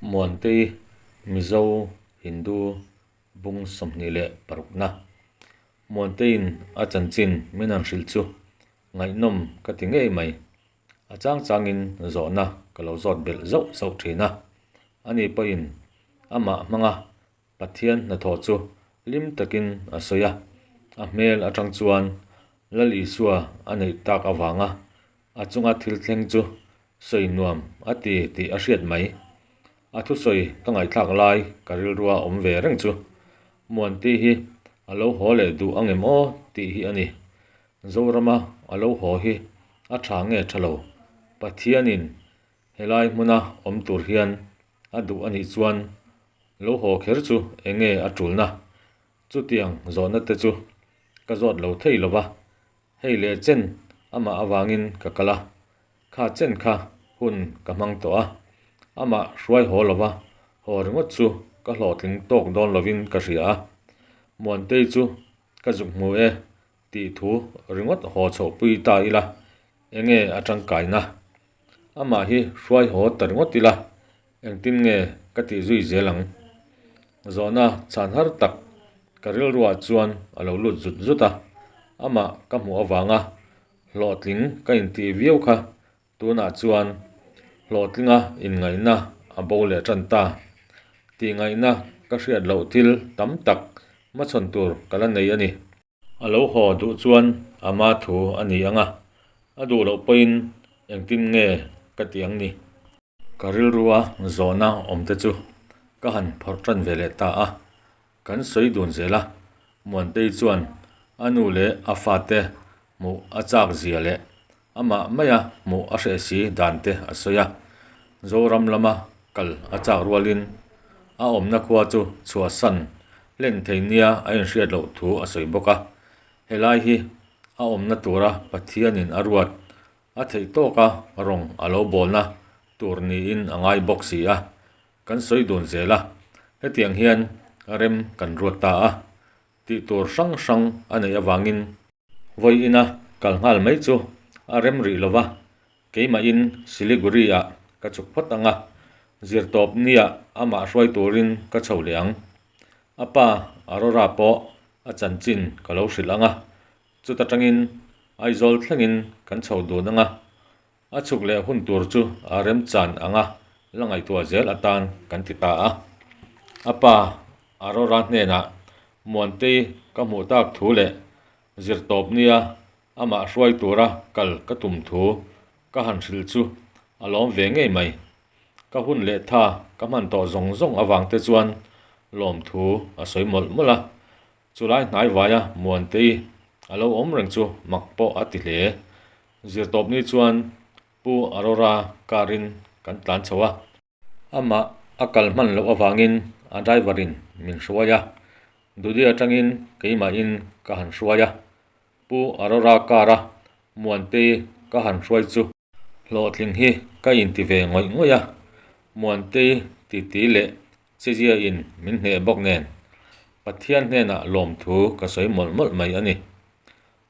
Muantei Mizo Hindu bung 26na Muanteiin a chanchin min han hrilh chu ngaihnawm ka ti ngei mai. A chang changin zawhna ka lo zawt belh zauh zauh thin a. Ani pawhin amah hmanga Pathian hnathawh chu hlim takin a sawi a. A hmel atang chuan Lal Isua a neih tak avanga a chunga thil thleng chu sawi nuam a ti tih a hriat mai. A thusawi ka ngaihthlak lai ka rilrua awm ve reng chu Muanti hi a lo haw leh duh angem aw tih hi a ni. Zorama a lo haw hi a tha nge tha lo? Pathianin helai hmuna awm tur hian a duh a nih chuan lo haw kher chu enge a tulna? Chutiang zawhna te chu ka zawt lo thei lo va, hei leh chen amah avangin ka kal a, kha chen kha hun ka hmang tawh a, amah hruai haw lo va, haw ringawt chu ka hlawhtling tawk dawn lovin ka hria a, Muantei chu ka zuk hmu e tih thu ringawt haw chhohpui ta ila enge a tangkaina? Amah hi hruai haw ta ringawt ila engtin nge ka tih zui zel ang? Zawhna chhan har tak ka rilruah chuan a lo lut zut zut a, amah ka hmuh avanga hlawhtling ka intih viau kha Tunah chuan hlawhtlinga inngaihna a bo leh tan ta. Tihngaihna ka hriat loh thil tam tak hmachhawn tur ka la nei a ni. A lo haw duh chuan a ma thu a ni ang a, a duh loh pawhin engtin nge ka ti ang ni? Ka rilrua zawhna awmte chu ka han phawrh tan ve leh ta a, Kan sawi dun zel a, Muantei chuan a nu leh a fate hmuh a chak zia leh amah maia hmuh a hreh si dan te a sawi a. Zoram lama kal a chak rualin a awmna khua chu chhuahsan hlen thei nia a inhriat loh thu a sawi bawk a. Helai hi a awmna tura Pathianin a ruat a theih tawka rawng a lo bawlna tur niin a ngai bawk si a. Kan sawi dun zel a, hetiang hian rem kan ruat ta a, tih tur hrang hrang a neih avangin vawi ina kal nghal mai chu a rem rih lo va, keimahin Siliguri ah ka chhuk phawt ang a, zirtawp nia amah hruai turin ka chho leh ang. A pa Aurora pawh a chanchin ka lo hrilh ang a, chuta tangin Aizawl thlengin kan chho dun ang a, A chhuk leh hun tur chu a remchan anga la ngaihtuah zel atan kan ti ta a. A pa Aurora hnenah Muantei ka hmuh tak thu leh zirtawp nia amah hruai tura kal ka tum thu ka han hrilh chu a lawm ve ngei mai. Ka hun leh tha ka hman tawh zawng zawng avang te chuan lawmthu a sawi mawlh mawlh a. Chulai hnai vaia Muantei a lo awm reng chu mak pawh a ti hle. Zirtawpni chuan Pu Aurora car in kan tlan chho a. Amah a kal hman loh avangin a driver in min hruai a, Dudi atangin keimahin ka han hruai a. Pu Aurora car a Muantei ka han hruai chu hlawhtling hi ka inti ve ngawih ngawih a, Muantei titi leh chezia in min hneh bawk nen Pathian hnenah lawmthu ka sawi mawlh mawlh mai a ni.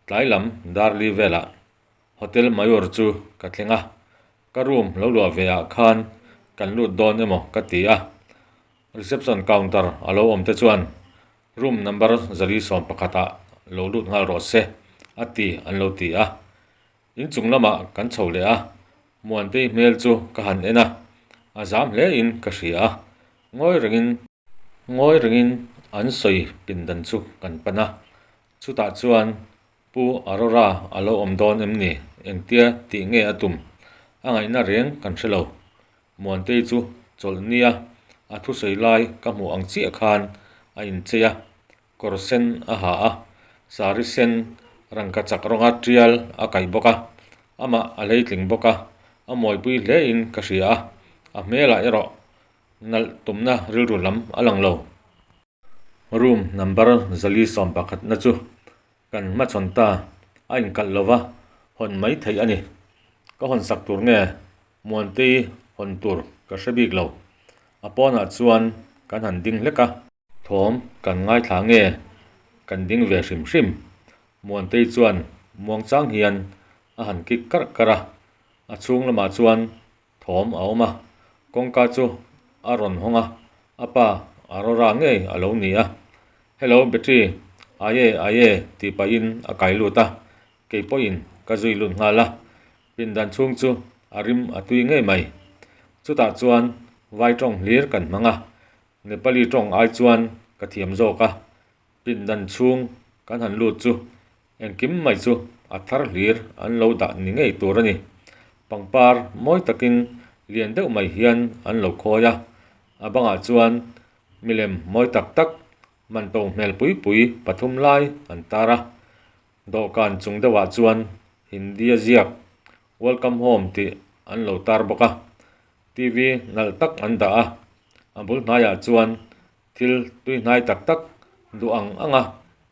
Tlai lam Darli velah Hotel Mayur chu ka thleng a, ka room lo luah ve ah khan kan lut dawn emaw ka ti a, reception counter a lo awm te chuan room number 411 ah lo lut nghal rawh se a ti an lo ti a. Inchung lamah kan chho leh a, Muantei hmel chu ka han en a, a zam hle in ka hria a, ngawi rengin Ngawi rengin an sawi pindan chu kan pan a, chutah chuan Pu Aurora a lo awm dawn em ni? Engtia tih nge a tum? A ngaihna reng kan hre lo. Muantei chu chawlh nia a thusawi lai ka hmuh ang chiah khan a inchei a, kawr sen a ha a, sari sen rangka chak rawnga tial a kaih bawk a, amah a hleitling bawk a, a mawipui hlein ka hria a, a hmelah erawh Nalh tumna rilru lam a lang lo. Room number 411 na chu kan hmachhawn ta a inkalh lo va, hawn mai theih a ni. Ka hawn sak tur nge Muantei hawn tur ka hre bik lo. A pawnah chuan kan han ding hlek a. Thawm kan ngaithla nge kan ding ve hrim hrim. Muantei chuan muangchang hian a han kik karh karh a, a chhung lamah chuan Thawm a awm a, kawngka chu a rawn hawng a, a pa Aurora ngei a lo ni a. Hello Betty, aye aye tih pahin a kai lut a, kei pawhin ka zui lut nghal a, pindan chhung chu a rim a tui ngei mai. Chutah chuan vai tawng hlir kan hmang a, Nepali tawng ai chuan ka thiam zawk a, pindan chhung kan han lut chu Engkim mai chu a thar hlir an lo dah ni ngei tur a ni. Pangpar mawi takin lian deuh mai hian an lo khawi a, a bangah chuan milem mawi tak tak manto hmel pui pui pathum lai an tar a. Dawhkan chung deuhah chuan Hindi a ziak Welcome Home tih an lo tar bawk a. TV nalh tak an dah a, a bul hnaiah chuan Thil tui hnai tak tak duh ang anga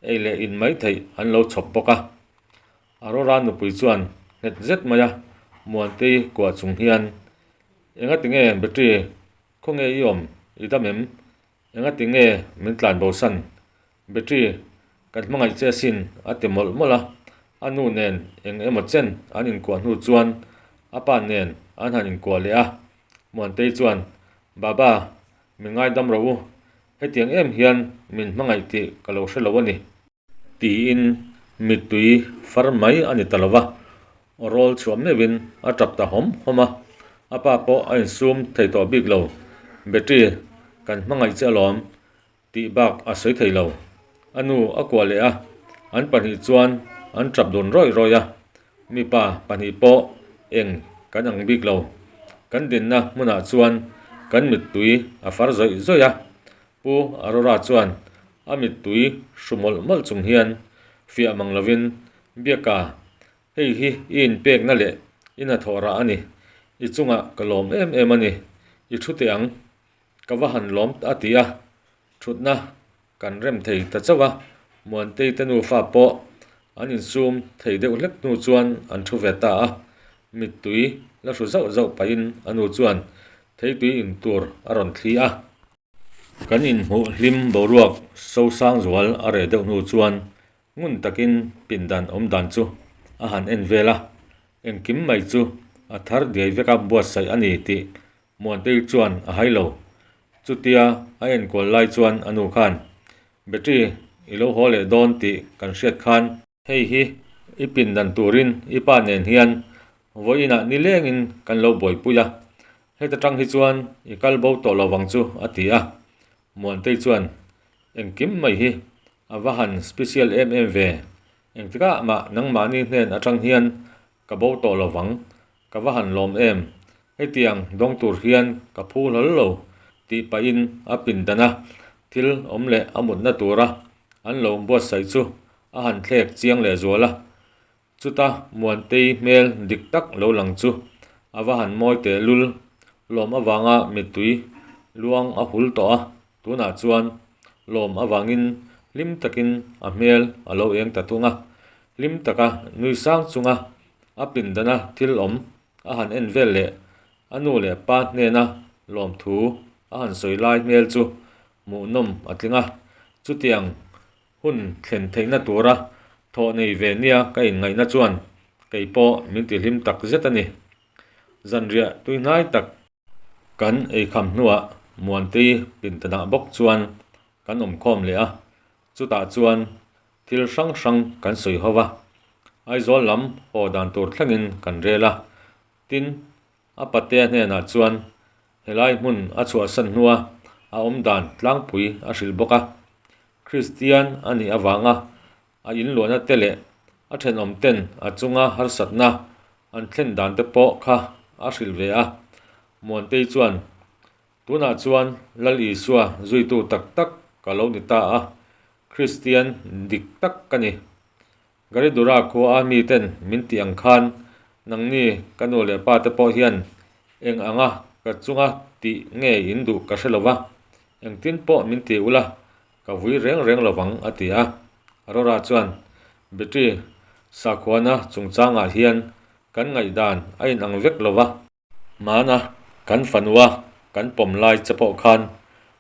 ei leh in mai theih an lo chhawp bawk a. Aurora nupui chuan nghet zet mai a Muantei kuah chung hian, Engati nge Betty, khawnge i awm, i dam em? Engati nge min tlan bosan? Betty, kan hmangaih che asin a ti mawlh mawlh a. A nu nen eng emaw chen an inkuah hnu chuan a pa nen an han inkuah leh a. Muantei chuan, Baba, Min ngaidam rawh u, hetiang em hian min hmangaih tih ka lo hre lo a ni. Tiin mittui far mai a ni ta lo va, aw rawl chhuah meuhin a tap ta hawm hawm a, a pa pawh a insum thei tawh bik lo, Betty, kan hmangaih che alawm tih bak a sawi thei lo. A nu a kuah leh a, an pahnih chuan an tap dun rawih rawih a, Mipa pahnih pawh eng kan ang bik lo. Kan dinna hmunah chuan kan mittui a far zawih zawih a. Pu Arora chuan a mittui hru mawlh mawlh chung hian fiah mang lovin, Biaka, hei hi i inpekna leh i hnathawh rah a ni. I chungah ka lawm em em a ni. I thu teh ang. Ka va han lawm a ti a. Thutna kan rem thei ta chauh a, Muantei te nufa pawh an insum thei deuh hlek hnu chuan an thu ve ta a, mittui la hru zauh zauh pahin a nu chuan theitui in tur a rawn thli a. Kan inhmuh hlim boruak sosang zual a reh deuh hnu chuan ngun takin pindan awm dan chu a han en vel a, engkim mai chu a thar diai vek a buatsaih a ni tih Muantei chuan a hai lo. Chutia a enkual lai chuan a nu khan, Betty, i lo haw leh dawn tih kan hriat khan. Hei hi i pindan turin i pa nen hian vawiinah nilengin kan lo buaipui a, heta tang hi chuan i kal bo tawh lo vang chu, a ti a. Muantei chuan, Engkim mai hi a va han special em em ve, engtikah mah nangmahni hnen atang hian ka bo tawh lo vang, Ka va han lawm em? Hetiang dawng tur hian ka phu hlawl lo tih pahin a pindan a, thil awm leh a mutna tura an lo buatsaih chu a han thlek chiang leh zual a. Chuta Muantei hmel dik tak lo lang chu a va han mawi teh lul. Lawm avanga mittui luang a hul tawh a, tunah chuan lawm avangin hlim takin a hmel a lo eng ta thung a. Hlim taka nui sang chunga A pindana thil awm a han en vel leh a nu leh pa hnena lawmthu a han sawi lai hmel chu hmuhnawm a tling a, chutiang hun thlen theihna tura thawh nei ve nia ka inngaihna chuan kei pawh min tihlim tak zet a ni. Zanriah tuihnai tak. Kan eikham hnuah Muantei pintanah bawk chuan kan awmkhawm leh a, chutah chuan thil hrang hrang kan sawi ho va, Aizawl lam haw dan tur thlengin kan rel a. Tin, a patea hnenah chuan helai hmun a chhuahsan hnua a awm dan tlangpui a hrilh bawk a, Kristian a nih avanga A inluahna te leh a thenawm ten a chunga harsatna an thlen dan te pawh kha a hrilh ve a. Muantei chuan, Tunah chuan Lal Isua zuitu tak tak ka lo ni ta a, Kristian dik tak ka ni. Garidura khua a mi ten min tih ang khan nangni ka nu leh pa te pawh hian eng anga ka chunga tih nge in duh ka hre lo va, engtin pawh min ti ula Ka vui reng reng lo vang, a ti a. Aurora chuan, Betty, sakhuana chungchangah hian kan ngaihdan a inang vek lo va. Hmana kan fanua kan pawm lai che pawh khan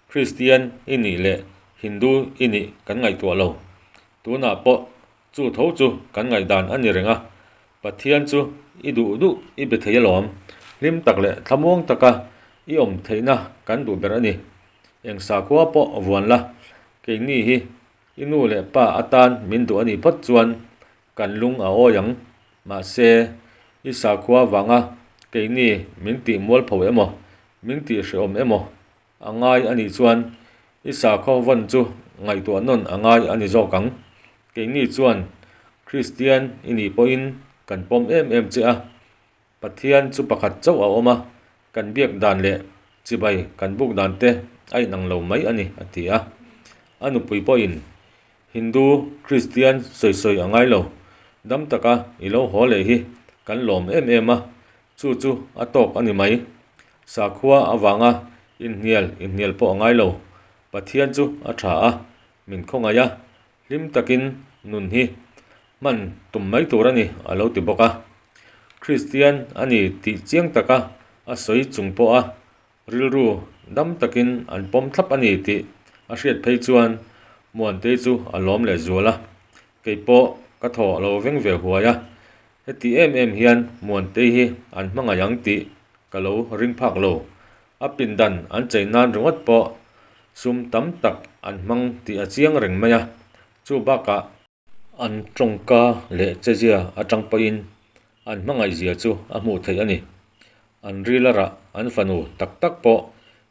Kristian i nih leh Hindu i nih kan ngaihtuah lo. Tunah pawh chu tho chu kan ngaihdan a ni reng a. Pathian chu i duh duh i be thei alawm. Hlim tak leh thlamuang taka I awm theihna kan duh ber a ni. Eng sakhua pawh vuan la, keini hi i nu leh pa atan min duh a nih phawt chuan kan lung a awi ang. Mahse, i sakhua vanga keini min tih mualpho emaw, min tih hrehawm emaw a ngai a nih chuan i sakhaw vawn chu ngaihtuah nawn a ngai a ni zawk ang. Keini chuan Kristian i nih pawhin kan pawm em em che a, Pathian chu pakhat chauh a awm a, kan biak dan leh chibai kan buk dan te a inang lo mai a ni, a ti a. A nupui pawhin, Hindu, Kristian sawi sawi a ngai lo, dam taka i lo haw leh hi kan lawm em em a, chu chu a tawk a ni mai. Sakhua avanga inhnial inhnial pawh a ngai lo, Pathian chu a tha a, min khawngaih a, Hlim takin nun hi hman tum mai tur a ni, a lo ti bawk a. Kristian a ni tih chiang taka a sawi chung pawha rilru dam takin an pawm thlap a ni tih a hriat phei chuan Muantei chu a lawm leh zual a. Kei pawh ka thaw a lo veng ve huai a, heti em em hian Muantei hi an hmangaih ang tih ka lo ring phak lo. A pindan an chei nan ringawt pawh sum tam tak an hmang tih a chiang reng mai a, chu bakah an tawngka leh chezia atang pawhin an hmangaihzia chu a hmuh theih a ni. An ril a rah an fanu tak tak pawh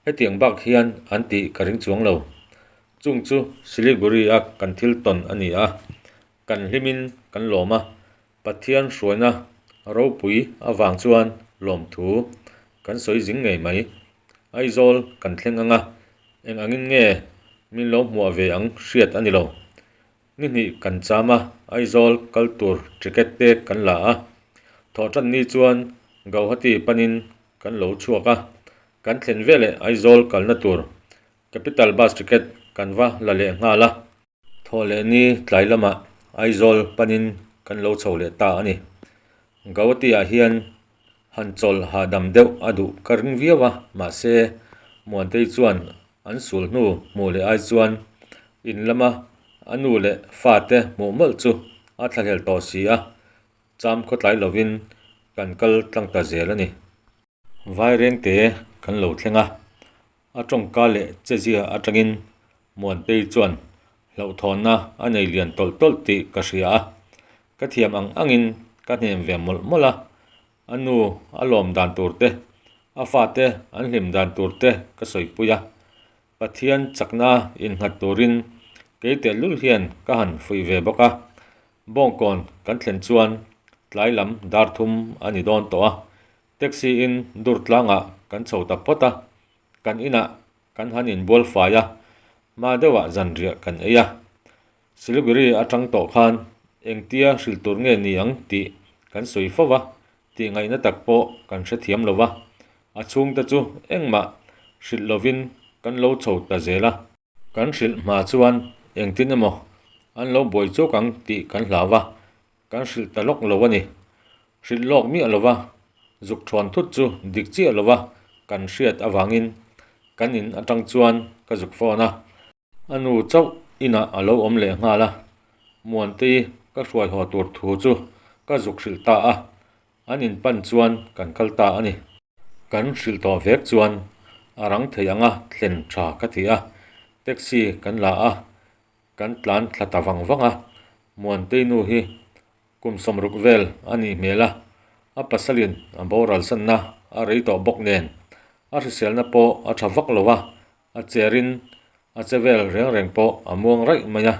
hetiang bak hian an tih ka ring chuang lo. Chung chu Siliguri a kan thil tawn a ni a, kan hlimin kan lawm a, Pathian hruaina ropui avang chuan lawmthu kan sawi zing ngei mai. Aizawl kan thleng anga eng angin nge min lo hmuah ve ang hriat a ni lo. Ni hnih kan cham a, Aizawl kal tur ticket te kan la a. Thawhtan ni chuan Gauhati panin kan lo chhuak a, kan thlen veleh Aizawl kalna tur Capital Bus ticket kan va la leh nghal a. Thawh leh ni tlai lamah Aizawl panin kan lo chho leh ta a ni. Gauhati-ah hian han chawl hahdam deuh a duh ka ring viau a, mahse Muantei chuan an sul hnu hmuh leh ai chuan in lama a nu leh fate hmuh mawlh chu a thlahlel tawh si a, cham khawtlai lovin kan kal tlang ta zel a ni. Vairengte kan lo thleng a, a tawngka leh chezia atangin Muantei chuan hlauhthawnna a nei lian tawlh tawlh tih ka hria a, ka thiam ang angin ka hnem ve mawlh mawlh a, a nu a lawm dan tur te, a fate an hlim dan tur te ka sawipui a, Pathian chakna innghat turin kei tehlul hian ka han fuih ve bawk a, Bawngkawn kan thlen chuan tlai lam dar thum a ni dawn tawh a, Taxi in dur tlangah kan chho ta phawt a, kan inah kan han inbual fai a, hma deuhah zanriah kan ei a. Siliguri atang tawh khan engtia hrilh tur nge ni ang tih kan sawi fo va, tih ngaihna tak pawh kan hrethiam lo va, a chhungte chu engmah hrilh lovin kan lo chho ta zel a. Kan hrilh hma chuan engtin emaw an lo buai chuk ang tih kan hlau va, kan hrilh ta lawk lo a ni. Hrilh lawk miah lova zuk thawn thut chu dik chiah lova kan hriat avangin kan in atang chuan ka zuk phone a. A nu chauh inah a lo awm leh nghal a, Muantei ka hruai haw tur thu chu ka zuk hrilh ta a, an in pan chuan kan kal ta a ni. Kan hrilh tawh vek chuan a rang thei anga thlen tha ka ti a, taxi kan la a, kan tlan thla ta vang vang a, Muantei nu hi Kum 60 vel a nih hmel a, a pasalin a boral sanna a rei tawh bawk nen a hriselna pawh a tha vak lo a, a cherin a che vel reng reng pawh a muang raih mai a.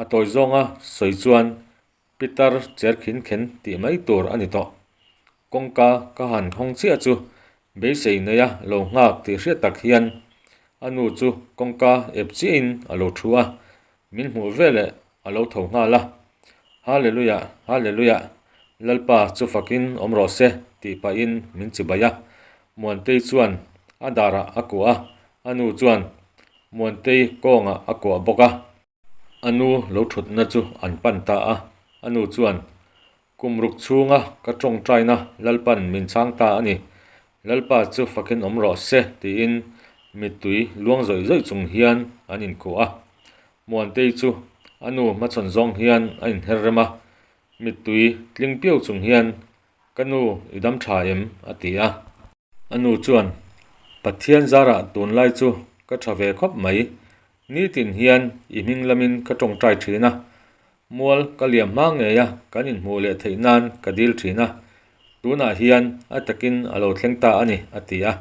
A tawi zawnga sawi chuan Pitar cher khin khen tih mai tur a ni tawh. Kawngka ka han hawng chiah chu beisei neia lo nghak tih hriat tak hian a nu chu kawngka ep chiahin a lo thu a, min hmuh veleh a lo tho nghal a. Hallelujah, Hallelujah, Lalpa chu fakin awm rawh se tih pahin min chibai a. Muantei chuan a darah a kuah a, a nu chuan Muantei kawngah a kuah bawk a. A nu lo thutna chu an pan ta a, a nu chuan, Kum ruk chhunga ka tawngtaina Lalpan min chhang ta a ni, Lalpa chu fakin awm rawh se, tiin mittui luang zawih zawih chung hian an inkuah a. Muantei chu a nu hmachhawn zawng hian a inher rem a, mittui tling piau chung hian, Ka nu, i dam tha em? a ti a. A nu chuan, Pathian zarah tunlai chu ka tha ve khawp mai. Nitin hian i hming lamin ka tawngtai thin a, mual ka liam hma ngei a kan inhmuh leh theih nan ka dil thin a, tunah hian a takin a lo thleng ta a ni, a ti a.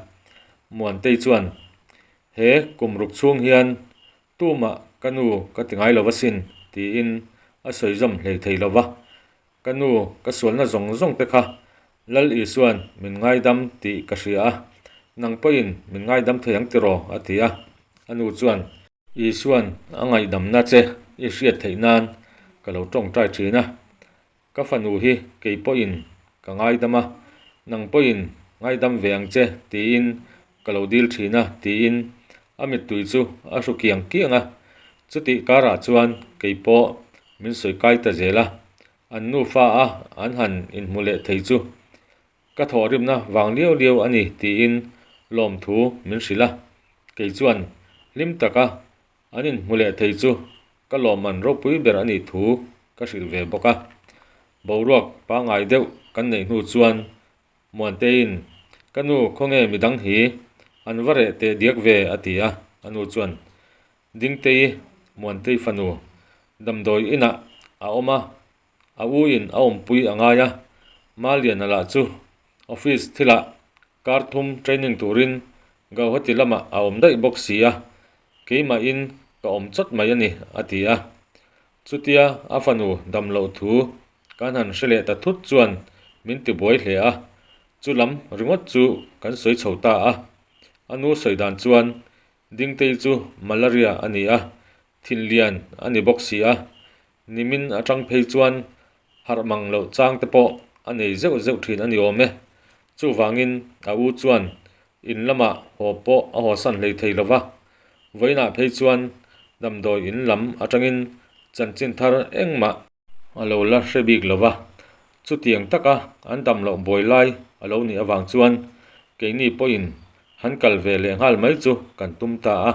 Muantei chuan, He kum ruk chhung hian tumah ka nu ka ti ngai lo asin, tiin a sawi zawm hlei thei lo va. Ka nu, ka sualna zawng zawng te kha Lal Isua'n min ngaidam tih ka hria a, nang pawhin min ngaidam thei ang tiraw? a ti a. A nu chuan, Isua'n a ngaihdamna che i hriat theih nan ka lo tawngtai thin a, ka fanu hi kei pawhin ka ngaidam a, nang pawhin ngaidam ve ang che tiin ka lo dil thin a tiin a mittui chu a hru kiang kiang a. Chutih karah chuan kei pawh min sawi kai ta zel a, an nufa a an han inhmu leh thei chu ka thawhrimna vang liau liau a ni tiin lawmthu min hrilh a, kei chuan hlim taka an inhmu leh thei chu ka lawmman ropui ber a nih thu ka hrilh ve bawk a. Boruak pangngai deuh kan neih hnu chuan Muanteiin, Ka nu, khawnge midang hi? An va reh teh diak ve, a ti a. A nu chuan, Dingtei, Muantei fanu, damdawi inah a awm a, a u in a awmpui a ngai a. Maliana lah chu office thilah kar thum training turin Gauhati lamah a awm daih bawk si a, keimahin ka awm chawt mai a ni, a ti a. Chutia a fanu dam loh thu kan han hre leh ta thut chuan min ti buai hle a, chu lam ringawt chu kan sawi chho ta a. A nu sawi dan chuan Dingtei chu malaria a ni a, thinlian a ni bawk si a, nimin atang phei chuan harh mang loh chang te pawh a nei zeuh zeuh thin a ni awm e. Chuvangin a u chuan in lamah haw pawh a hawsan hlei thei lo va, vawiinah phei chuan damdawi in lam atangin chanchin thar engmah a lo la hre bik lo va. Chutiang taka an dam loh buai lai a lo nih avang chuan keini pawhin han kal ve leh nghal mai chu kan tum ta a.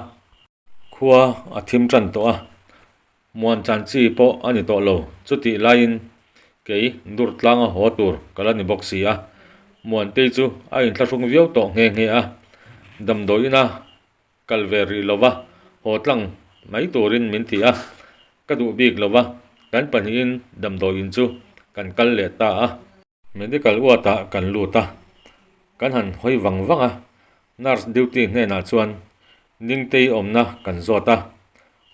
Khua a thim tan tawh a, muan chan chi pawh a ni tawh lo. Chutih laiin kei dur tlanga haw tur ka la ni bawk si a, Muantei chu a inthlahrung viau tawh nghe nghe a, damdawi ina kal ve rih lova haw tlang mai turin min ti a, ka duh bik lova kan pahnihin damdawi in chu kan kal leh ta a. Medical ward ah kan lut a, kan han hawi vang vang a, nurse duty hnenah chuan Ningtei awmna kan zawt a,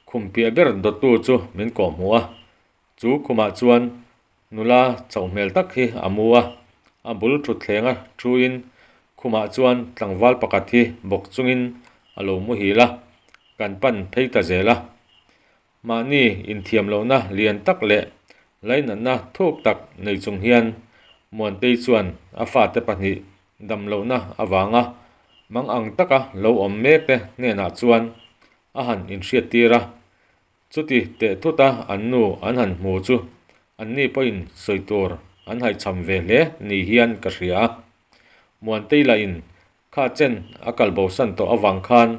khum piah ber dawttu chu min kawh hmuh a, chu khumah chuan nula chauh hmel tak hi a mu a, a bul thutthleng a thuin khumah chuan tlangval pakhat hi bawk chungin a lo muhil a, kan pan phei ta zel a. Mahni inthiam lohna lian tak leh lainatna thuk tak nei chung hian Muantei chuan a fate pahnih dam lohna avanga mang ang taka lo awm mekte hnenah chuan a han inhriattir a. Chuti teh thuta an nu an han hmu chu anni pawhin sawi tur an haihchham ve hle ni hian ka hria a. Muantei lahin kha chen a kal bosan tawh avang khan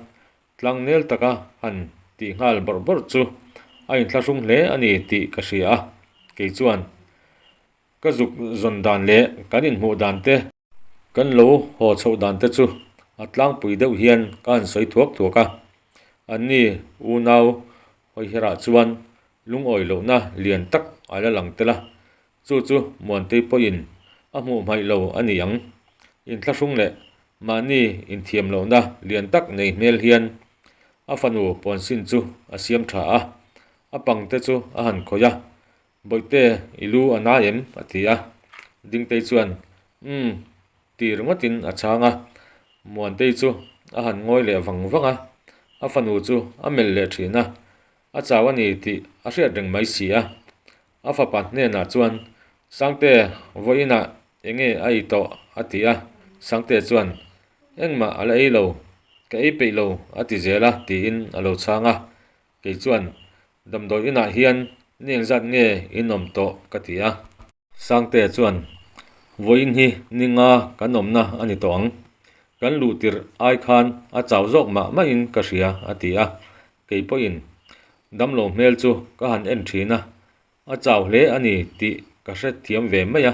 Tlangnel taka han tih nghal bawrh bawrh chu a inthlahrung hle a ni tih ka hria a, kei chuan ka zuk zawn dan leh kan inhmuh dan te, kan lo haw chhoh dan te chu a tlangpui deuh hian ka han sawi thuak thuak a, anni unau hawiherah chuan lungawi lohna lian tak a la lang tel a, Chu chu Muantei pawhin a hmuh hmaih lo a ni ang. Inthlahrung leh mahni inthiam lohna lian tak nei hmel hian a fanu puansin chu a siam tha a, a pangte chu a han khawih a, Bawihte, i lu a nai em? a ti a. Dingtei chuan, Umm, ti ringawtin a chhang a. Muantei chu a han ngawi leh vang vang a, a fanu chu a melh leh thin a, a chau a ni tih a hriat reng mai si a. A fapa hnenah chuan, Sangte, vawiinah enge a ei tawh? a ti a. Sangte chuan, Engmah a la ei lo, ka ei peih lo a ti zel a, tiin a lo chhang a. Kei chuan, Damdawi inah hian ni engzat nge in awm tawh? ka ti a. Sangte chuan, Vawiin hi ni nga kan awmna a ni tawh ang. Kan luh tirh ai khan a chau zawk mah mahin ka hria, a ti a. Kei pawhin damlo hmel chu ka han en thin a, a chau hle a ni tih ka hrethiam ve mai a.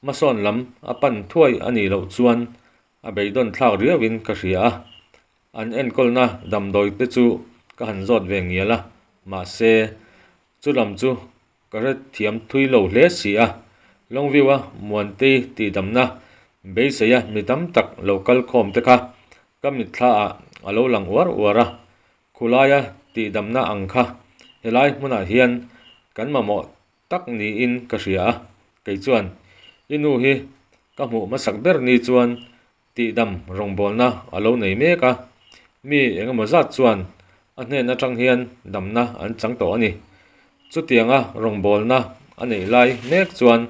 Hmasawn lam a pan thuai a nih loh chuan A beidawn thlak riauin ka hria a, an enkawlna damdawi te chu ka han zawt ve ngial a, mahse chu lam chu ka hre thiam thui lo hle si a. Longview-a Muantei tihdamna beiseia mi tam tak lo kal khawm te kha ka mitthlaah a lo lang uar uar a, khulaia tihdamna ang kha helai hmunah hian kan mamawh tak niin ka hria a, kei chuan i nu hi ka hmuh hmasak ber ni chuan tihdam rawngbawlna a lo nei mek a, mi engemaw zat chuan a hnen atang hian damna an chang tawh a ni. Chutianga rawngbawlna a neih lai mek chuan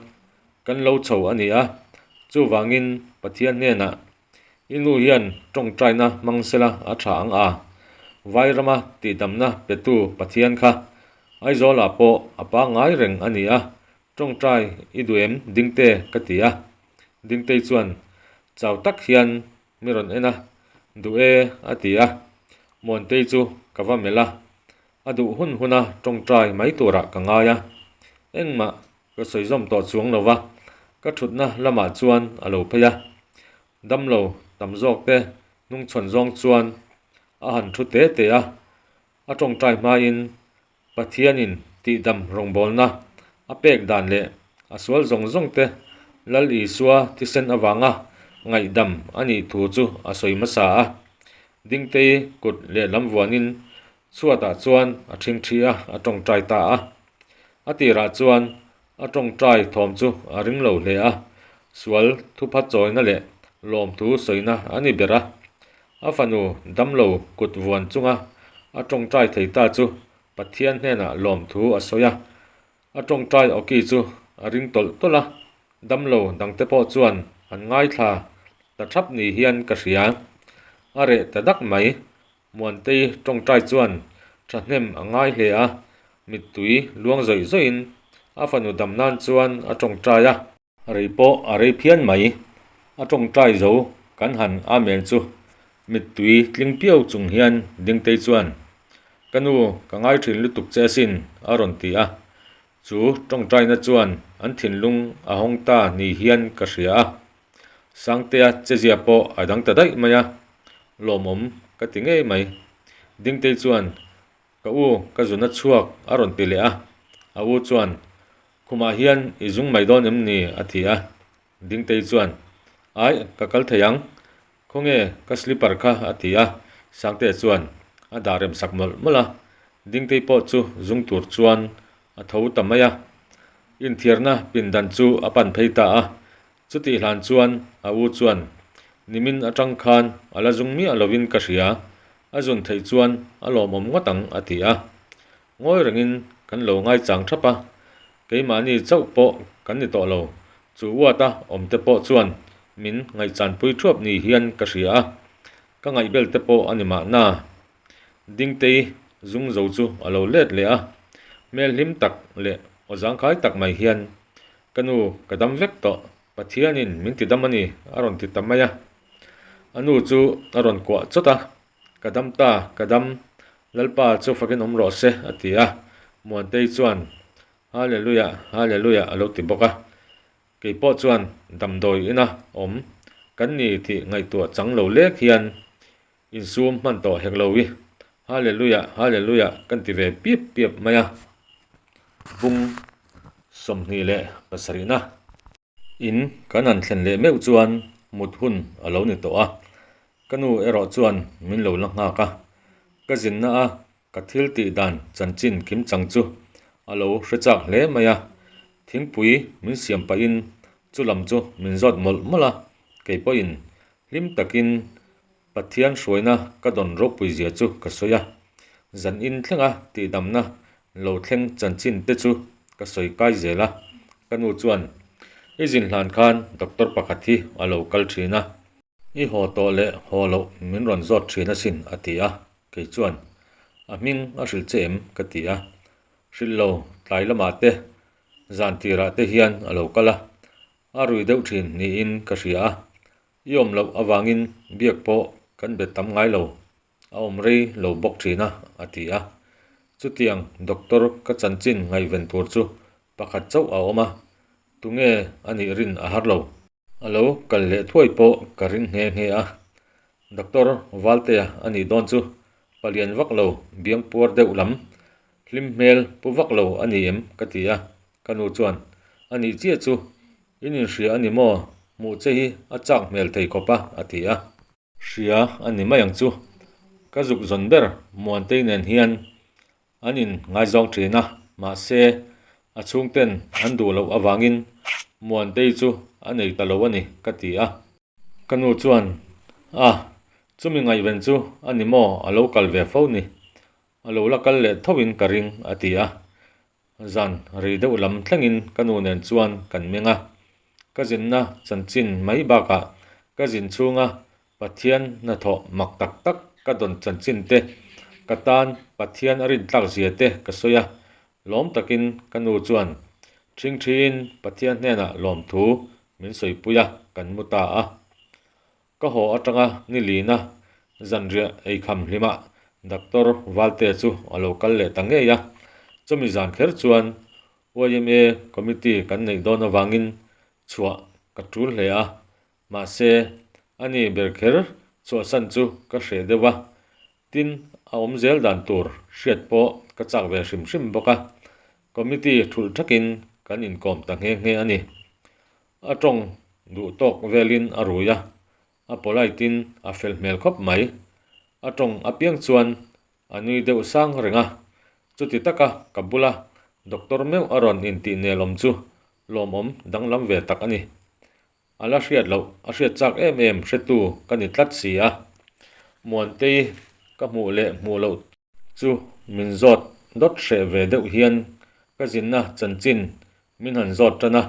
kan lo chho a ni a, chuvangin Pathian hnenah I nu hian tawngtaina hmang sela a tha ang a, Vairama tihdamna petu Pathian kha Aizawlah pawh a pangngai reng a ni a, tawngtai i duh em Dingte ka ti a. Dingtei chuan chau tak hian mi rawn en a, Duh e a ti a. Muantei chu ka va melh a, a duh hun huna tawngtai mai turah ka ngai a, engmah Ka sawi zawm tawh chuang lo va, ka thutna lamah chuan a lo phei a. Damlo tam zawk te hnungchhawn zawng chuan a han thu te te a, a tawngtai hmain Pathianin tihdam rawngbawlna a pek dan leh a sual zawng zawng te Lal Isua thisen avanga ngaihdam a nih thu chu a sawi hmasa a. Dingtei kut lehlam vuanin chhuatah chuan a thingthi a, a tawngtai ta a. A tirah chuan a tawngtai thawm chu a ring lo hle a, sual thupha chawina leh lawmthu sawina a ni ber a. A fanu damlo kut vuan chunga a tawngtai thei ta chu Pathian hnenah lawmthu a sawi a. A tawngtai awki chu a ring tawlh tawlh a, damlo dangte pawh chuan an ngaithla ta thap ni hian ka hria. A reh ta dak mai. Muantei tawngtai chuan thahnem a ngai hle a, mittui luang zawih zawihin a fanu dam nan chuan a tawngtai a. Rei pawh a rei phian mai, a tawngtai zo kan han amen chu mittui tling piau chung hian Dingtei chuan, Ka nu, ka ngai thin lutuk che asin, a rawn ti a. Chu tawngtaina chuan an thinlung a hawng ta ni hian ka hria a. Sangtea chezia pawh a dang ta daih mai a, lawmawm ka ti ngei mai. Dingtei chuan, Ka u, ka zun a chhuak a rawn ti leh a. A u chuan, Khumah hian i zung mai dawn em ni? a ti a. Dingtei chuan, Aih, ka kal thei ang. Khawnge ka slipper kha? a ti a. Sangtea chuan a dah rem sak mawlh mawlh a. Dingtei pawh chu zung tur chuan a tho ta mai a. Inthiarna pindan chu a pan phei ta a. Chutih hlan chuan a u chuan, Nimin atang khan a la zung miah lovin ka hria, a zun theih chuan a lawmawm ngawt ang a ti a. Ngawi rengin kan lo ngaichang thap a, keimahni chauh pawh kan ni tawh lo, chu uata awm te pawh chuan min ngaihchanpui thuap ni hian ka hria a, ka ngaihbel te pawh a ni mahna. Dingtei zung zo chu a lo let leh a, hmel hlim tak leh aw zangkhai tak mai hian Ka nu, ka dam vek tawh. Pathianin min ti dam a ni, a rawn ti ta mai a. A nu chu a rawn kuah chawt a, Ka dam ta, ka dam, Lalpa chu fakin awm rawh se, a ti a. Muantei chuan, Hallelujah, Hallelujah a lo ti bawk a. Kei pawh chuan damdawi ina awm kan ni tih ngaihtuah chang lo lek hian insum hman tawh hek lo i, Hallelujah, Hallelujah kan ti ve piap piap mai a. Bung 27na. In kan han thlen leh meuh chuan mut hun a lo ni tawh a, ka nu erawh chuan min lo la nghak a, ka zinna a ka thil tih dan chanchin kim chang chu a lo hre chak hle mai a, thingpui min siam pahin chu lam chu min zawt mawlh mawlh a, kei pawhin hlim takin Pathian hruaina ka dawn ropui zia chu ka sawi a, zan in thlenga tihdamna lo thleng chanchin te chu ka sawi kai zel a. Ka nu chuan, I zin hlan khan doctor pakhat hi a lo kal thin a. I haw tawh leh haw loh min rawn zawt thin asin a ti a, kei chuan, A hming a hrilh che em? ka ti a. Hrilh lo, tlai lamah te, zan tirah te hian a lo kal a, a rui deuh thin niin ka hria a. I awm loh avangin biak pawh kan bet tam ngai lo, a awm rei lo bawk thin a, a ti a. Chutiang doctor ka chanchin ngaihven tur chu pakhat chauh a awm a, tunge a nih rin a har lo. A lo kal leh thuai pawh ka ring nghe nghe a. Doctor Valtea a nih dawn chu palian vak lo biang puar deuh lam hlim hmel pu vak lo a ni em ka ti a, ka nu chuan a nih chiah chu in inhria a ni maw hmuh che hi a chak hmel thei khawp a a ti a. Hria a ni mai ang chu. Ka zuk zawn ber Muantei nen hian an in ngaizawng thin a, mahse a chhungten an duh loh avangin Muantei chu a nei ta lo a ni ka ti a. Ka nu chuan, A, chumi ngaihven chu a ni maw a lo kal ve fo ni, a lo la kal leh tho in ka ring a ti a. Zan rei deuh lam thlengin ka nu nen chuan kan meng a, ka zinna chanchin mai bakah ka zin chhunga Pathian hnathawh mak tak tak ka dawn chanchin te, ka tan Pathian a rintlak zia te ka sawi a, lawm takin ka nu chuan ṭhingṭhiin Pathian hnenah lawmthu min sawipui a, kan mu ta a. Ka haw atanga ni lina zanriah eikham hlimah Doctor Valte chu a lo kal leh ta ngei a, chumi zan kher chuan yma committee kan neih dawn avangin chhuah ka tul hle a, mahse ani ber kher chhuahsan chu ka hreh deuh a, tin a awm zel dan tur hriat pawh ka chak ve hrim hrim bawk a, committee thulh thakin kan inkawm ta nghe nghe a ni. A tawng duh tawk velin a rui a, a polite in a fel hmel khawp mai. A tawng apiang chuan a nui deuh sang reng a, chuti taka ka bula doctor meuh a rawn intih nelawm chu lawmawm danglam ve tak a ni. A la hriat loh, a hriat chak em em hretu ka ni tlat si a. Muantei ka hmuh leh hmuh loh Chu min zawt dawt hreh ve deuh hian ka zinna chanchin min han zawt tan a,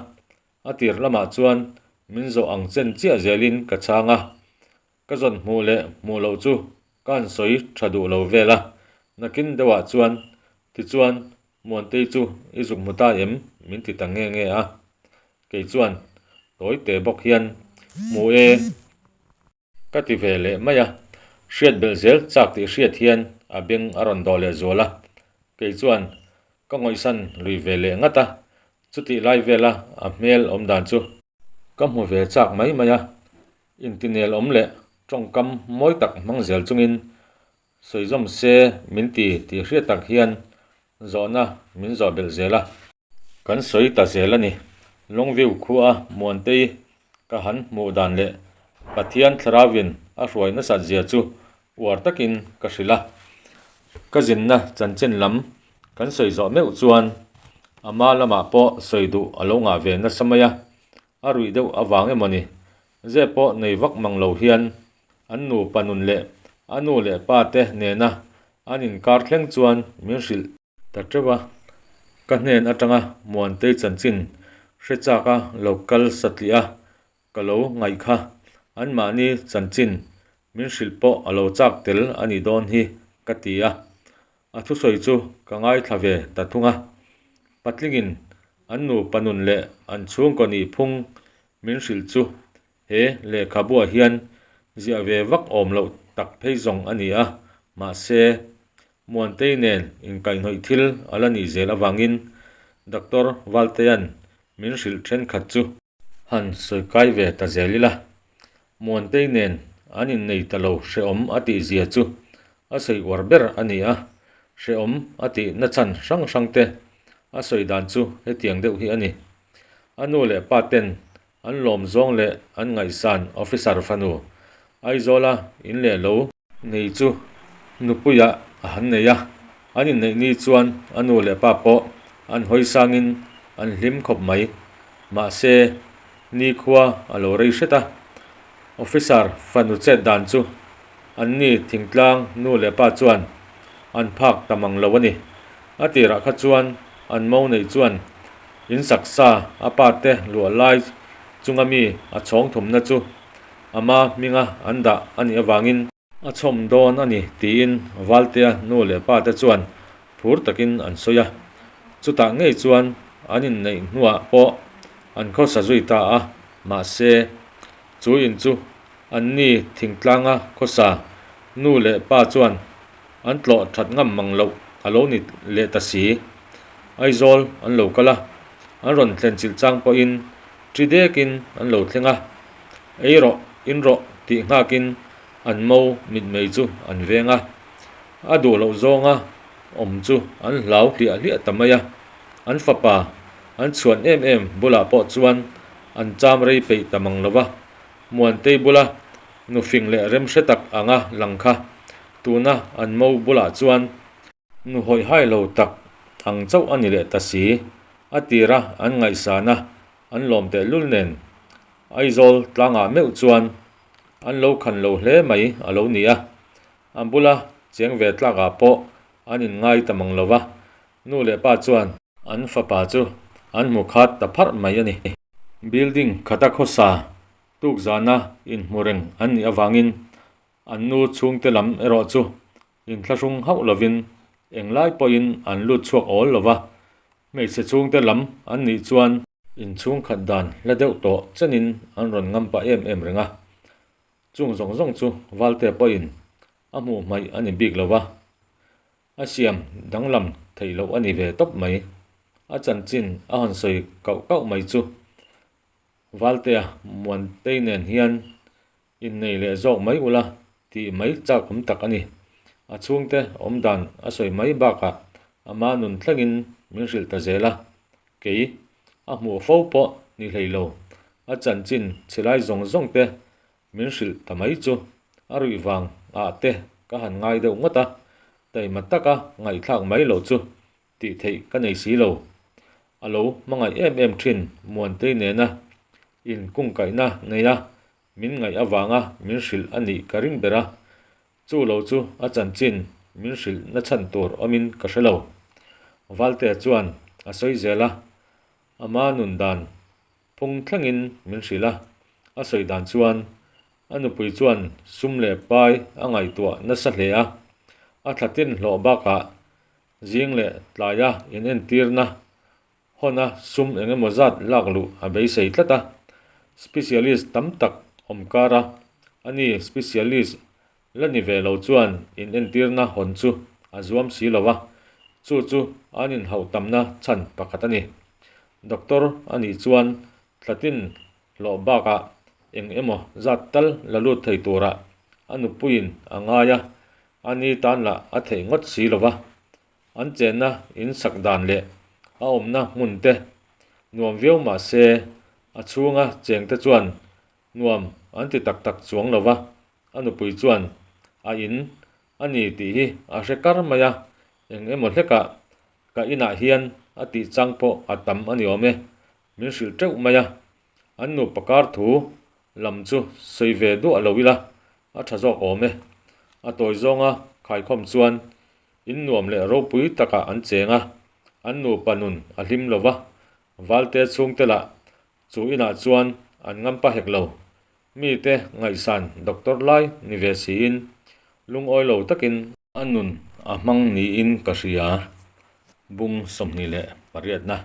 a tir lamah chuan min zawh ang chen chiah zelin ka chhang a, ka zawn hmuh leh hmuh loh chu ka han sawi tha duh lo vel a, nakin deuhah chuan tichuan Muantei chu i zuk hmu ta em? min ti ta nge nge a, kei chuan tawi te bawk hian hmu e. Ka ti ve leh mai a, hriat belh zel chak tih hriat hian a beng a rawn dawh leh zual a, kei chuan ka ngawihsan lui ve leh ngat a, chutih lai vela a hmel awm dan chu ka hmu ve chak mai mai a, intinel awm leh tawngkam mawi tak hmang zel chungin sawi zawm se min ti tih hriat tak hian zawhna min zawh belh zel a. Kan sawi ta zel a ni. Longview khua Muantei ka han hmuh dan leh Pathian thlarauin a hruai nasat zia chu uar takin ka hrilh a. Ka zinna chanchin lam kan sawi zawh meuh chuan ama lamah pawh sawi duh a lo ngah ve nasa mai a, a ruih deuh avang emaw ni zep pawh nei vak mang lo hian an nupa nun leh a nu leh pa te nena an inkar thleng chuan min hrilh Ta teuh a, ka hnen atanga Muantei chanchin hre chaka lo kal satliah a, ka lo ngaih kha. Anmahni chanchin min hrilh pawh a lo chak tel a nih dawn hi ka ti a, a thusawi chu ka ngaithla ve ta thung a. Patlingin an nupa nun leh an chhungkaw nih phung min hrilh chu he lehkhabuah hian ziah ve vak awm loh tak phei zawng a ni a, mahse Muantei nen inkaihhnawih thil a la nih zel avangin Doctor Valtea'n min hrilh thenkhat chu han sawi kai ve ta zel ila. Muantei nen an innei ta lo hrehawm a tih zia chu a sawi uar ber a ni a, hrehawm a tih nachhan hrang hrang te a sawi dan chu hetiang deuh hi a ni. A nu leh pa ten an lawm zawng leh an ngaihsan officer fanu Aizawla in leh lo Nei chu nupuiah a han nei a, an inneih ni chuan a nu leh pa pawh an hawi sangin an hlim khawp mai. Mahse, nikhua a lo rei hret a, officer fanu chet dan chu anni thingtlang nu leh pa chuan an phak ta mang lo a ni. A tirah kha chuan an mo neih chuan in saksa a pa te luah lai chunga mi a chhawng thumna chu Ama hminga an dah a nih avangin a chhawm dawn a ni tiin Valtea nu leh pa te chuan phur takin an sawi a. Chutah ngei chuan an inneih hnuah pawh an khawsa zui ta a, mahse chu in chu anni thingtlanga khawsa nu leh pa chuan an tlawh that ngam mang loh a lo ni leh ta si. Aizawl an lo kal a, an rawn thlen chilh chang pawhin ṭi dekin an lo thleng a. Ei rawh, in rawh tih nghakin an mo mitmei chu an veng a. A duh loh zawnga awm chu an hlau hliah hliah ta mai a. An fapa an chhuan em em bulah pawh chuan an cham rei peih ta mang lo va. Muantei bula nufing leh remhre tak anga lang kha tuna an mo bulah chuan Nu hawihhai lo tak ang chauh a ni leh ta si. A tira an ngaihsan a, an lawm tehlul nen Aizawl tlangah meuh chuan an lo khan lo hle mai a lo ni a. A bula cheng ve tlakah pawh an inngai ta mang lo va, nu leh pa chuan an fapa chu an hmu khat ta pharh mai a ni. Building khata khawsa tukzana inhmu reng an nih avangin an nu chhungte lam erawh chu Inthlahrung hauh lovin englai pawhin an lut chhuak awl lo va, hmeichhe chhungte lam an nih chuan inchhung khat dan hla deuh tawh chenin an rawn ngam pah em em reng a. Chung zawng zawng chu Valte pawhin a hmuh hmaih a ni bik lo va, a siam danglam theih loh a ni ve tawp mai. A chanchin a han sawi kauh kauh mai chu Valtea Muantei nen hian Innei leh zawk mai ula tih mai chak awm tak a ni. A chhungte awm dan a sawi mai bakah ama nun thlengin min hrilh ta zel a, kei a hmuh fo pawh ni hlei lo. A chanchin chhe lai zawng zawng te min hrilh ta mai chu a ruih vang ah te ka han ngai deuh ngawt a, taima taka ngaihthlak mai loh chu tih theih ka nei si lo. A lo hmangaih em em thin Muantei nena inkungkaihna neia min ngaih avanga min hrilh a nih ka ring ber a, chu lo chu a chanchin min hrilh na chhan tur awmin ka hre lo. Valtea chuan a sawi zel a, ama nun dan phung thlengin min hrilh a, a sawi dan chuan a nupui chuan sum leh pai a ngaihtuah nasa hle a, a thlatin hlawh bakah zing leh tlaia inentirna Hawna sum eng emaw zat lak luh a beisei tlat a, specialist tam tak awm kar a, ani specialist la ni ve lo chuan inentirna hawn chu a zuam si lo a, chu chu an inhauh tamna chhan pakhat a ni. Doctor a nih chuan thlatin hlawh bakah eng emaw zat tal la lut thei turah a nupuiin a ngai a, ani tan lah a theih ngawt si lo va. An chenna in sak dan leh a awmna hmun te nuam viau mah se a chhunga cheng te chuan nuam an ti tak tak chuang lo va, a nupui chuan a in a ni tih hi a hre kar mai a, eng emaw hlekah ka inah hian a tih chang pawh a tam a ni awm e, min hrilh teuh mai a, an nupa kar thu lam chu sawi ve duah lo ila a tha zawk awm e, a tawi zawnga khaikhawm chuan In nuam leh ropui takah an cheng a, an nupa nun a hlim lo va, Valte chhungte lah chu inah chuan an ngam pa hek lo. Mite ngaihsan doctor lai ni ve siin lungawi lo takin a nun a hmang niin ka hria. Bung 28 na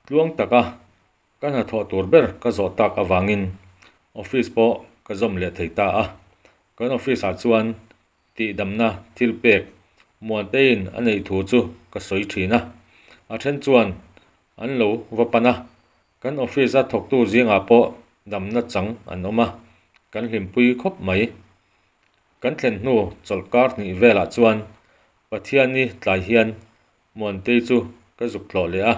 tluang taka Ka hnathawh tur ber ka zawh tak avangin office pawh ka zawm leh thei ta a. Kan office ah chuan tihdamna thil pek Muanteiin a neih thu chu ka sawi thin a. A then chuan an lo va pan a. Kan office a thawktu zingah pawh damna chang an awm a, kan hlimpui khawp mai. Kan thlen hnu chawlhkar hnih velah chuan Pathiani tlai hian Muantei chu ka zuk tlawh leh a,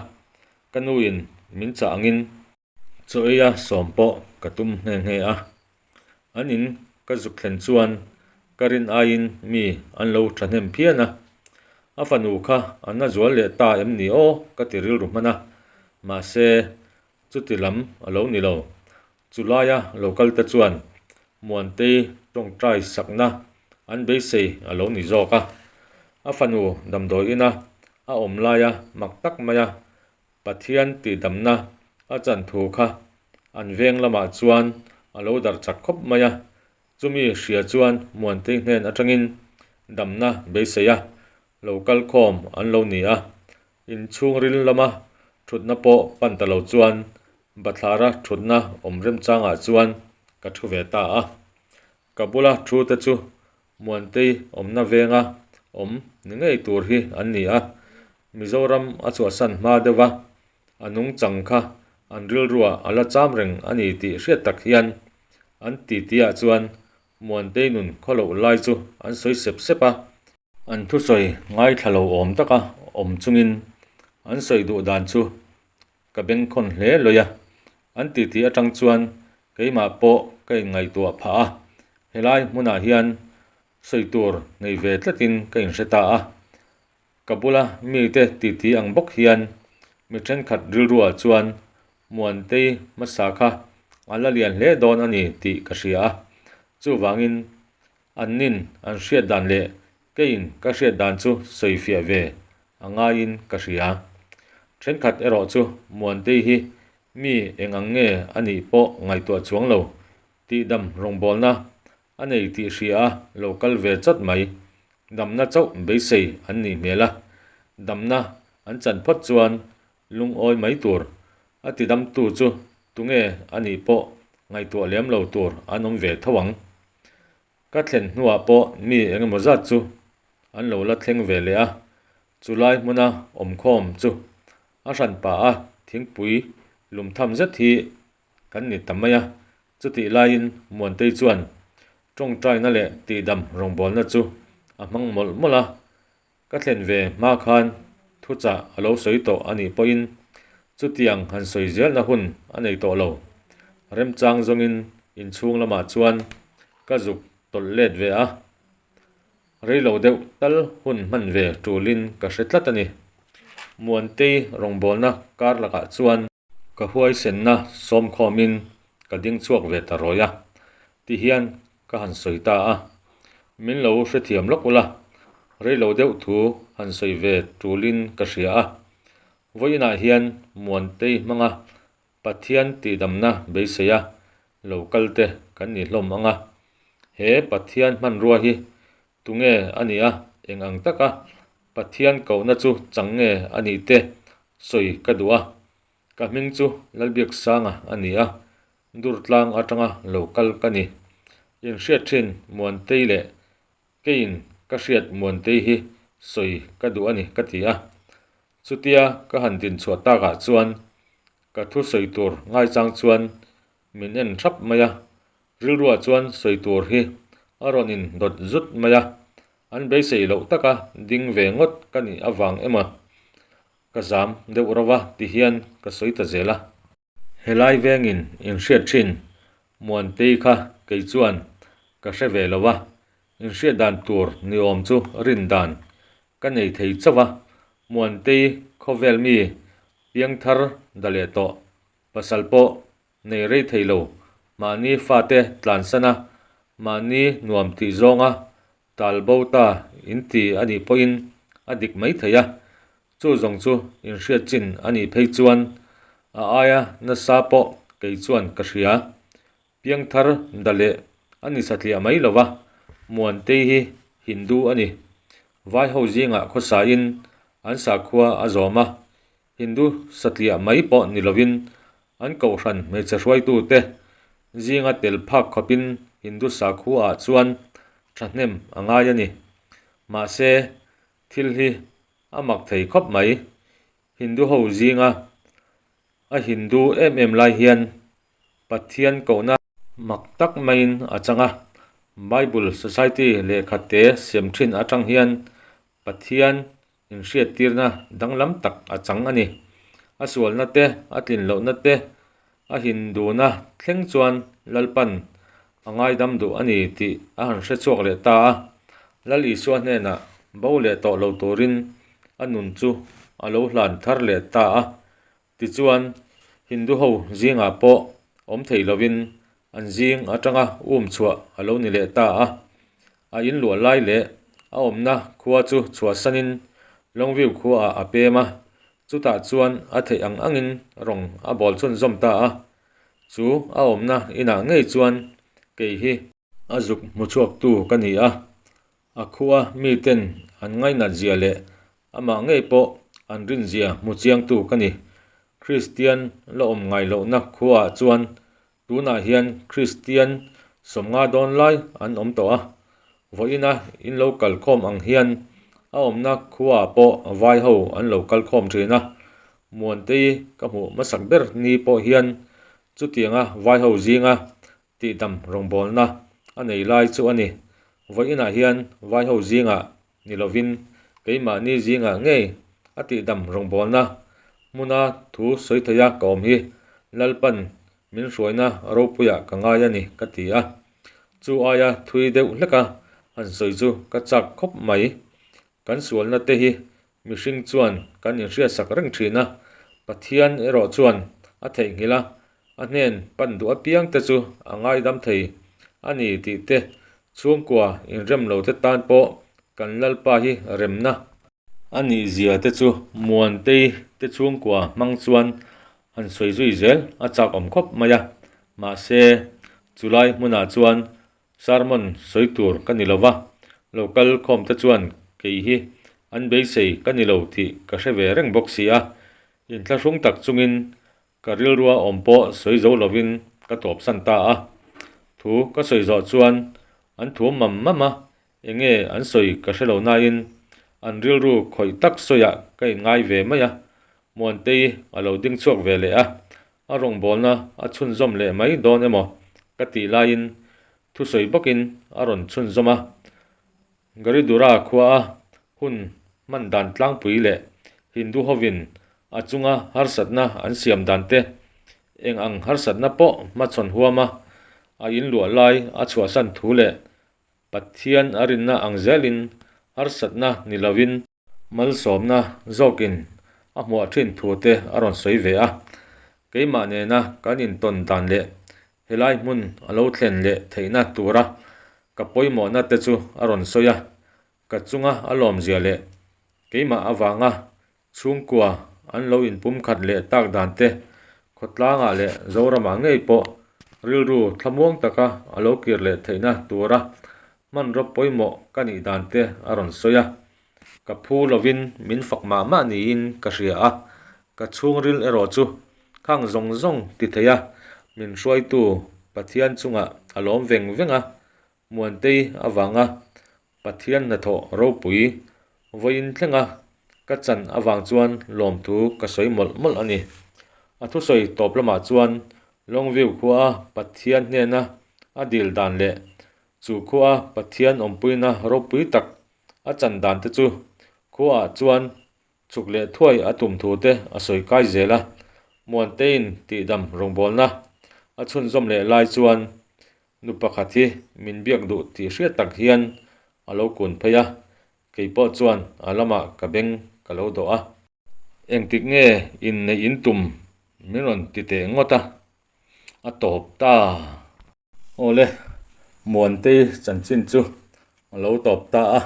ka nuin min chah angin chaw eia sawm pawh ka tum nghe nghe a. An in ka zuk thlen chuan ka rin aiin mi an lo thahnem phian a, a fanu kha a na zual leh ta em ni aw ka ti rilru hman a, mahse chuti lam a lo ni lo. Chu laia lo kal te chuan Muantei tawngtai sakna an beisei a lo ni zawk a. A fanu damdawi ina a awm laia mak tak maia Pathian tihdamna a chan thu kha an veng lamah chuan a lo darh chak khawp mai a. Chumi hria chuan Muantei hnen atangin damna beisei a lo kal khawm an lo ni a. Inchhungril lama thutna pawh pan ta lo chuan bathlara thutna awm remchangah chuan ka thu ve ta a. Ka bula thu te chu Muantei awmna venga awm ni ngei tur hi an ni a. Mizoram a chhuahsan hma deuh a, a nungchang kha an rilruah a la cham reng a ni tih hriat tak hian. An titi-ah chuan Muantei nun khawloh lai chu an sawi sep sep a. An thusawi ngaithla lo awm taka awm chungin an sawi duh dan chu ka bengkhawn hle lawih a. An titi atang chuan keimah pawh ka inngaihtuah phah a, helai hmunah hian sawi tur nei ve tlatin ka inhre ta a. Ka bula mite titi ang bawk hian mi thenkhat rilruah chuan Muantei hmasa kha a la lian hle dawn a ni tih ka hria a. Chuvangin annin an hriat dan leh keiin ka hriat dan chu sawifiah ve a ngaiin ka hria. Thenkhat erawh chu Muantei hi mi eng ang nge a nih pawh ngaihtuah chuang lo tihdam rawngbawlna A nei tih hria a lo kal ve chawt mai. Damna chauh beisei an nih hmel a, damna an chan phawt chuan lungawi mai tur. A tidamtu chu tunge a nih pawh ngaihtuah lem lo tur an awm ve tho ang. Ka thlen hnuah pawh mi engemaw zat chu an lo la thleng ve leh a, chulai hmuna awmkhawm chu a hran pah a thingpui lumtham zet hi Kan ni ta mai a, chutih laiin Muantei chuan tawngtaina leh tihdam rawngbawlna chu a hmang mawlh mawlh a, ka thlen ve hma khan thuchah a lo sawi tawh a nih pawhin chutiang han sawi zelna hun a nei tawh lo. Remchang zawngin inchhung lamah chuan ka zuk tawlh let ve a, reilo deuh tal hun hman ve tulin ka hre tlat a ni. Muantei rawngbawlna kar lakah chuan. Ka huaisenna sawmkhawmin ka ding chhuak ve ta rawih a, ti hian ka han sawi ta a. Min lo hrethiam lawk ula, reilo deuh thu han sawi ve tulin ka hria a. Vawiinah hian Muantei hmanga Pathian tihdamna beiseia lo kal te kan ni hlawm ang a. He Pathian hmanrua hi tunge a nih a, eng ang taka Pathian kohna chu chang nge a nih te sawi ka duh a. Ka hming chu Lalbiaksanga a ni a, Durtlang atanga lo kal ka ni. Inhriat thin Muantei leh keiin ka hriat Muantei hi sawi ka duh a ni ka ti a. Chutia ka han dinchhuah takah chuan ka thu sawi tur ngaichang chuan min en thap mai a, rilruah chuan sawi tur hi a rawn in dawt zut mai a, an beisei loh taka ding ve ngawt ka nih avang emaw ka zam deuh rova ti hian ka sawi ta zel a. Helai vengin inhriat thin Muantei kha kei chuan ka hre ve lo a, inhriat dan tur ni awm chu rin dan ka nei thei chauh a, Muantei khawvel mi piangthar da leh tawh pasal pawh nei rei thei lo, mahni fate tlansan a, mahni nuam tih zawnga tal bo ta in ti a nih pawhin a dik mai thei a, chu zawng chu inhriat chin a nih phei chuan a aia nasa pawh kei chuan ka hria. Piangthar da leh a ni satliah mai lo va, Muantei hi Hindu a ni. Vaiho zingah khawsain an sakhua a zawm a, Hindu satliah mai pawh ni lovin an kohhran hmeichhe hruaitute zinga tel phak khawpin Hindu sakhuaah chuan thahnem a ngai a ni. Mahse, thil hi a mak thei khawp mai. Hindu ho zinga a Hindu em em lai hian Pathian kohna mak tak maiin a chang a. Bible Society lehkha te siam thin atang hian Pathian Inhriattirna danglam tak a chang a ni. A sualna te, a tlin lohna te, a hinduna thleng chuan Lalpan a ngaidam duh a ni tih a han hre chhuak leh ta a. Lal Isua hnenah bo leh tawh lo turin a nun chu a lo hlan thar leh ta a. Tichuan, Hindu ho zingah pawh awm thei lovin an zing atanga um chhuah a lo ni leh ta a. A inluah lai leh a awmna khua chu chhuahsanin Longview khuaah a pem a, chutah chuan a theih ang angin rawng a bawl chhunzawm ta a. Chu a awmna inah ngei chuan kei hi a zuk hmu chhuaktu ka ni a, a khua miten an ngainat zia leh amah ngei pawh an rin zia hmu chiangtu ka ni. Kristian la awm ngai lohna khuaah chuan Tunah hian Kristian 50 dawn lai an awm tawh a, vawiina in lo kal khawm ang hian a awmna khuaah pawh vai ho an lo kal khawm thin a, Muantei ka hmuh hmasak ber ni pawh hian chutianga vai ho zinga tihdam rawngbawlna a nei lai chu a ni. Vawiinah hian vaiho zingah ni lovin keimahni zingah ngei a tihdam rawngbawlna hmuna thu sawi theia ka awm hi Lalpan min hruaina ropuiah ka ngai a ni ka ti a. Chu aia thui deuh hleka han sawi chu ka chak khawp mai. Kan sualna te hi mihring chuan kan inhriatsak reng thin a, Pathian erawh chuan a theihnghilh a, a hnen pan duh apiang te chu a ngaidam thei a ni tih te chhungkua inrem lo te tan pawh kan Lalpa hi remna a nih zia te chu Muantei te chhungkua hmang chuan han sawi zui zel a chak awm khawp mai a, mahse chulai hmunah chuan Sermon sawi tur ka ni lo va, lo kal khawm te chuan kei hi an beisei ka ni lo tih ka hre ve reng bawk si a, inthlahrung tak chungin ka rilrua awm pawh sawi zo lovin ka tawpsan ta a. Thu ka sawi zawh chuan an thu mam mam a, Enge an sawi ka hre lo nain an rilru khawih tak sawiah ka inngai ve mai a, Muantei a lo ding chhuak ve leh a, a rawngbawlna a chhunzawm leh mai dawn emaw ka tih laiin thusawi bawkin a rawn chhunzawm a. Garidura khuaa hun hman dan tlangpui leh Hindu hovin a chunga harsatna an siam dan te, eng ang harsatna pawh hmachhawn huama a inluah lai a chhuahsan thu leh Pathian a rinna ang zelin harsatna ni lovin malsawmna zawkin a hmuah thin thu te a rawn sawi ve a. Keimah nena kan intawn dan leh helai hmun a lo thlen leh theihna tura ka pawimawhna te chu a rawn sawi a. Ka chunga a lawmzia leh keimah avanga Chhungkua an lo inpumkhat leh tak dan te, khawtlangah leh Zoramah ngei pawh rilru thlamuang taka a lo kir leh theihna tura hmanraw pawimawh ka nih dan te a rawn sawi a. Ka phu lovin min fak mah mah niin ka hria a, ka chhungril erawh chu khang zawng zawng ti thei a, min hruaitu Pathian chungah a lawm veng veng a, Muantei avanga Pathian hnathawh ropui vawiin thlenga ka chan avang chuan lawmthu ka sawi mawlh mawlh a ni. A thusawi tawp lamah chuan Longview khuaa Pathian hnena a dil dan leh chu khuaa Pathian awmpuina ropui tak a chan dan te chu khuaah chuan chhuk leh thuai a tum thu te a sawi kai zel a, Muanteiin tihdam rawngbawlna a chhunzawm leh lai chuan Nu pakhat hi min biak duh tih hriat tak hian a lo kun phei a, kei pawh chuan a lamah ka beng ka lo dawh a. Engtik nge inneih in tum min rawn ti teh ngawt a, a tawp ta. Awle, Muantei chanchin chu a lo tawp ta a,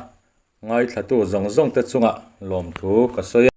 ngaithlatu zawng zawng te chungah lawmthu ka sawi a.